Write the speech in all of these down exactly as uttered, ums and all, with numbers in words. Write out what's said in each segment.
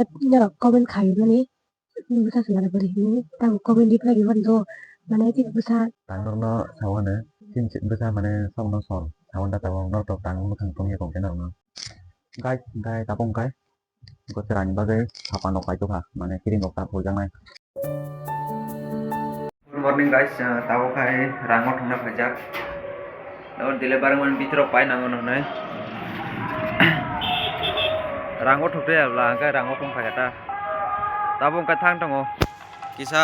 Norok comment khaimani bwsa se mane bwrwi hinwi tamo comment reply rwmani do mane tini bwsa. Tang norokno sao hwnwi chini bwsa mane songno song sao hwnda tabuk norok tang mwkhang tongya tongkhe norokno. Guys, hwnkhe tabuk hwnkhe. Bo chwraini bagwi sapanrok kaitokha, mane kiringrok ta huijaknai. Good morning guys, ah, tabuk khai rango thangna phaijak. Tabuk delivery man bitirok pai nango hwnwi. Rango thukte abla hwnkhe rango thung phaikha ta. Tabuk hwnkhe thang tongo. Kisa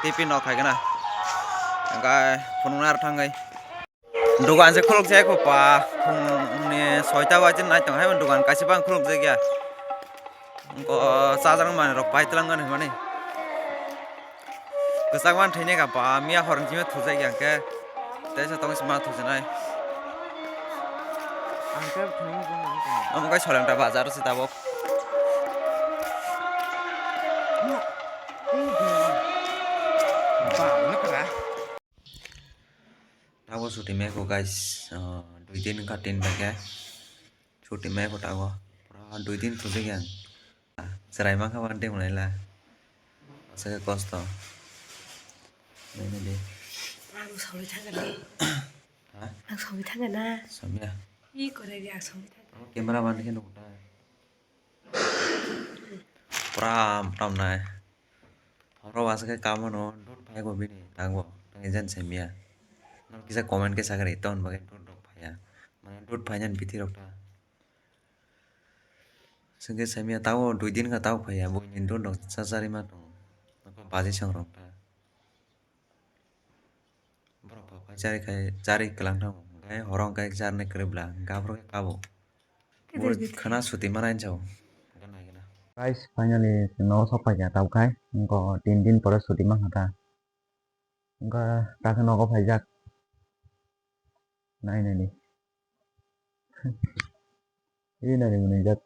tiffin rok khaikhe na. Hwnkhe phunukna aro thangwi. Dogan se khuluk jai kho pa, phung ni soita baje nai tong hai dogan kaisa bang khuluk jai ya. Ko chajar mani rok pai tlang mani mani. Kwchak man thini ka pa, miya hor jima thujai ya ke. Tei sa tong sima thujanai. Ang ke thung. Amo kai soleng ta bazar se tabok. Ba, nakara. Tabuk chuti mekho guys, ah, dui din kha tin bai khe chuti mekho tabuk, pura dui din thujak yang. Chwrai mankha wante hwnwi la, aswk kosto. Naina di. Ang sawi thangani. Ha? Ang sawi thangana. Samya. I korai di ang sawi thangana. Camera man khe nukta. Pura pura nai. Horo aswk khe kamano dud phai bo bini tangbo tangwi jan se miya. Nang kisa comment khe sakari ton bagwi dud rok phaiya. Mane dud phainani bithi rok ta. Swngkhe se miya tao dui din kha tao phaiya buini dud rok chachari ma tongo. Nokha baji song rok ta. Borok bo phai chari khai, chari kwlang thango. Hwnkhe horo hwnkhe charni kwrwi bwla, hwnkhe aphuru khe kabo. Bo khwna suti manai sao. Guys, finally chwng nogo sok paikha tabuk khai. Wngkha tin din pore suti mankha ta. Wngkha ta khe nogo phaijak. Nai nai di. Ri nai di mwnwi jak.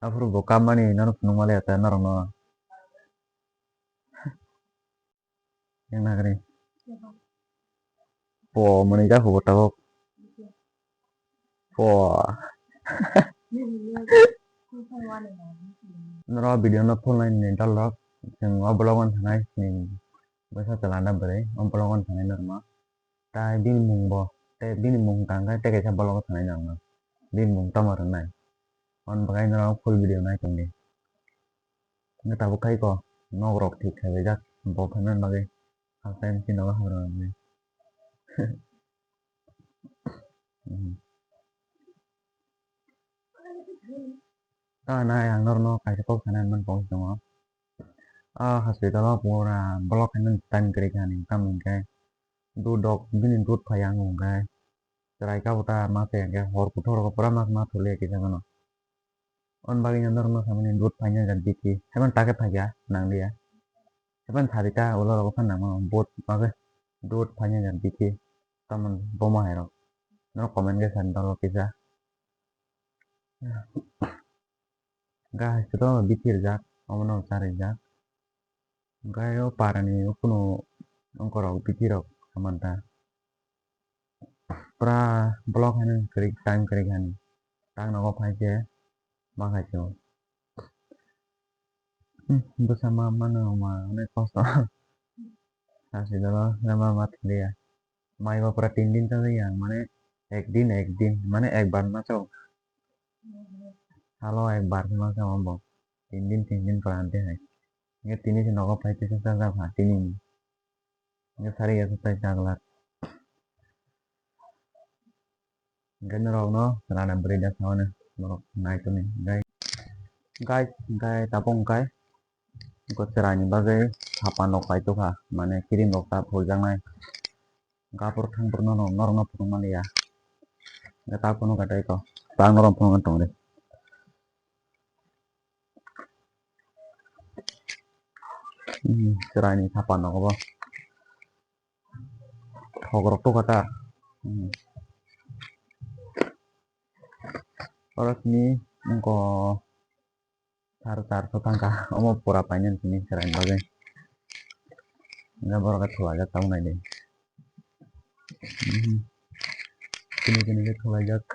Aphuru bo kammani nono phunukma le ta norokno. Yang nagari. Po mani ja hubo tabok. Po. Noro video no full nai ni dal rok. Chwng o vlog on sanai ni bwsa chwla da bwrwi o vlog on sanai norma. Tai bini mung bo, tai bini mung tang khe tei kaisa vlog o sanai norma. Bini mung tamo rwnai. On bagai norok full video nai tongdi. Hwnkhe tabuk khai ko, nok rok thik khlai jak, bo phaimani bagwi, half time si nogo hamrwng rwgwi. Ta nai ang norokno kaisa kok sanai man kok tongo. Ah, hospital o pura block khainani time kwrwi kha ni, tamo hinkhe dud rok bini dud phai ang hwnkhe chwrai kabo ta ma se hinkhe hor kuthor rok pura ma ma thuli kisa gano. On bagwi norokno samani dud phaina jak bithi. Haiman ta khe phaikha, nang liya. Haiman sari ta ulo rogo phan nangmano, dud bagwi dud phaina jak bithi. Tamoni bomo hai rok. Norok comment khe sani dolo kisa. Hwnkhe hospital o bithi rijak, omono cha rijak. Hwnkhe o parani o kunu ongkorok bithi rok saman ta. Pura block haino kwrwi time kwrwi hani. Tak nogo phai khe ma khai se o. Hmm, bwsa ma mano ma onek kosto. Hospital o ma ma thanglia. Mai bo pura tin din chajak ya, mane ek din ek din, mane ek bar ma chao. Salo ek bar ma chao bo. Tin din tin din pura ante hai. Nge tini se nogo phai tisa chajak ha tini. Nge sari ya sutai chajak. Hwnkhe norokno rana bwrwi da sao hwnwi norok nai tongni hwnkhe. Guys, hwnkhe tabuk hwnkhe chwraini bagwi sapan rok kaitokha, mane cream rok ta phuljaknai. Hwnkhe aphuru thang phuru norok, norokno phunukmani ya. Hwnkhe ta phunukha tei kok, ta norok phunukna tongdi. Hmm, chwraini sapan rok bo. Thok rok to kata. Hmm. Oro sini wngko sar charso thangkha. Omo pura painani sini chwraini bagwi. Hwnkhe borok khe thulaijak tabuk naidi. Hmm. Sini sini khe thulaijak.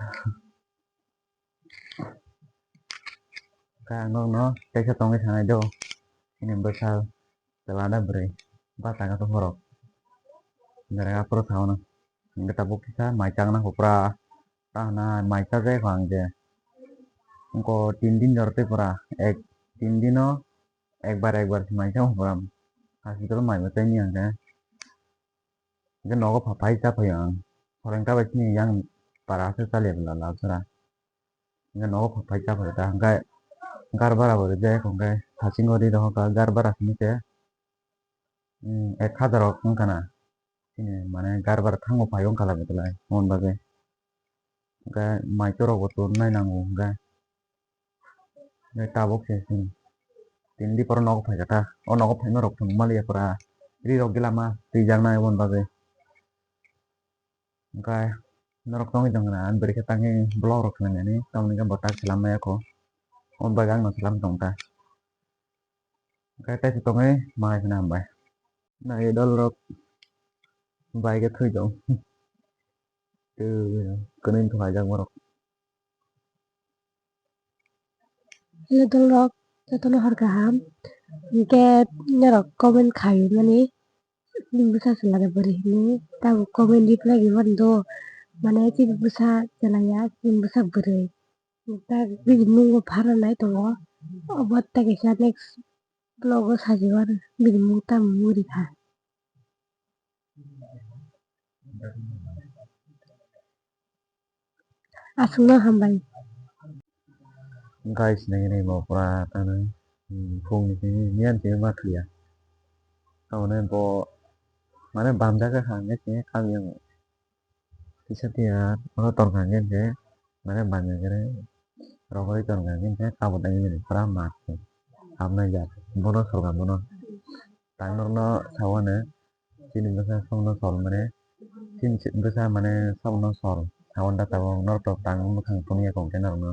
Ta ang nokno teisa tongwi sanai do. Ini bwsa chwla da bwrwi. Ba taka to borok. Bwrwi aphuru sao no. Hwnkhe tabuk kisa mai chakna kho pura. Ta hwnna mai chajak kho ang je. Wngkha tin din jora tei pura. Ek tin dino ekbar ekbar se mai chao pura. Hospital o mai bo tei ni ang khe. Hwnkhe nogo pha phai cha phaio ang. Khorang ta bai chini yang para se chaliya bwla lal sora. Hwnkhe nogo pha phai cha phaio ta. Hwnkhe gar bara bo rijak hwnkhe hachingo ri rohor kha gar bara simi se, hmm, ek hazar rok wngkha na. Chini mane gar bara thango phai wngkha lai belai mon bagwi. Hwnkhe mai chwrok bo tonnai nango hwnkhe. Hwnkhe tabuk se chini tini di pora nogo phaikha ta. O nogo phaima rok thwng maliya pura. Ri rok gila ma twijaknai oboni bagwi. Hwnkhe norok tongwi tongkha na, ani bwrwi khe tangwi vlog rok khlainani, tamoni khe bo tak swlam maya kho. Oboni bagwi ang no swlam tong ta. Hwnkhe tei se tongwi mangai phano hambai. Na idol rok bai khe thwi tong. Twi kwnwi thwng laijak borok. Hello dolrok, jotono hor kaham. Hwnkhe norok comment khai mani, chini bwsa chwla da bwrwi hinwi, tabuk comment reply rwmani do, mane chini bwsa chwla ya, chini bwsa bwrwi. Tak bini mung bo phara nai tongo, obo tei kaisa next vlog o sajio aro bini mung tamo wng rikha. Aswkno hambai. Guys, nai nai bo pura tano, hmm, phung ni simi miyan simi ma thwiya. Tamoni bo mane bamjak kha hwnwi simi kami yang kisa tiya oro tongkha hwnkhe mane bamjak khe rogwi tongkha hwnkhe kabo tangwi pura ma hamnai jak bono sorkha bono. Tang norokno sao ano chini bwsa songno sol mane, chini bwsa mane songno sol sao da tabuk norok tang bwkhang tongya kok khe norokno.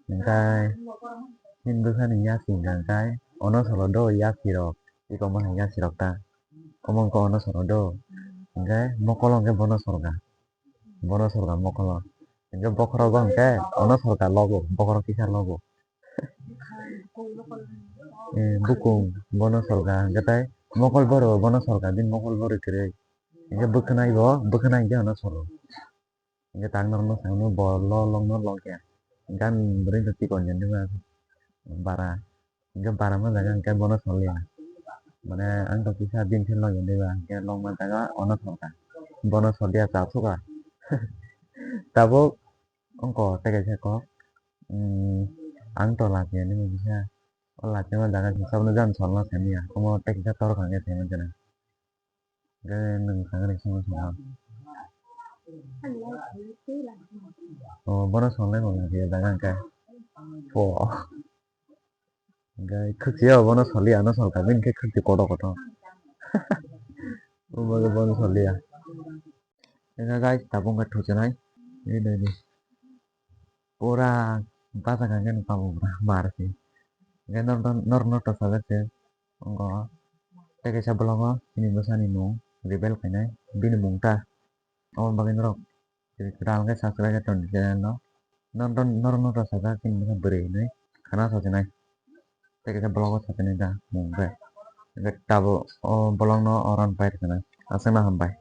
Hwnkhe chini bwsani yasi hwnkhe ono solo do yasi rok, iko bwkhang yasi rok ta, omo wngkha ono solo do, hwnkhe mokolo hwnkhe bono sorkha, bono sorkha mokolo, hwnkhe bokhorok bo hwnkhe ono sorkha logo, bokhorok kisa logo. Eh, bukung bono sorkha hwnkhe tai mokol boro bono sorkha bini mokol boro kwrwi. Hwnkhe bwkhwnai bo bwkhwnai hwnkhe ano soro. Hwnkhe tak norokno sakno bo lo longno longya. Gan bwrwi no tikon ya nima bara. Hwnkhe bara ma jaga hwnkhe bono soliya. Mane ang to kisa bini khe longya diba hwnkhe longma jaga ono sorkha. Bono soliya cha sukha. Tabuk Ongko tei kaisa kok, mm, ang to lachiya nini kisa. O lachiya ma jaga kisa sabno jan solna samiya. Omo tei kisa tor kha khe saiman chana. Hwnkhe nwng thangwi songno songha. O bono solnai bo lachiya jaga hwnkhe. Po. Hwnkhe khwchwiya obono soliya, ano solkha bini khe khwchwi kotor kotor. Omo khe bono soliya. Hwnkhe guys, tabuk wngkha thuchinai. Nini, nini. Pura bachakha khe nukha bo pura bar se. Hwnkhe nor-, nor-, norokno to sajak se. Ongko tei kaisa vlog o chini bwsani mung reveal khainai. Bini mung ta. Aboni bagwi norok kwtal khe subscribe khe tongdi channel no. Nor-, nor-, norokno to sajak chini bwsa bwrwi hinwi khana sachinai. Tei kaisa vlog o sachinai da mung khe. Hwnkhe tabuk o vlog no oro bai rwkhanai. Aswkno hambai.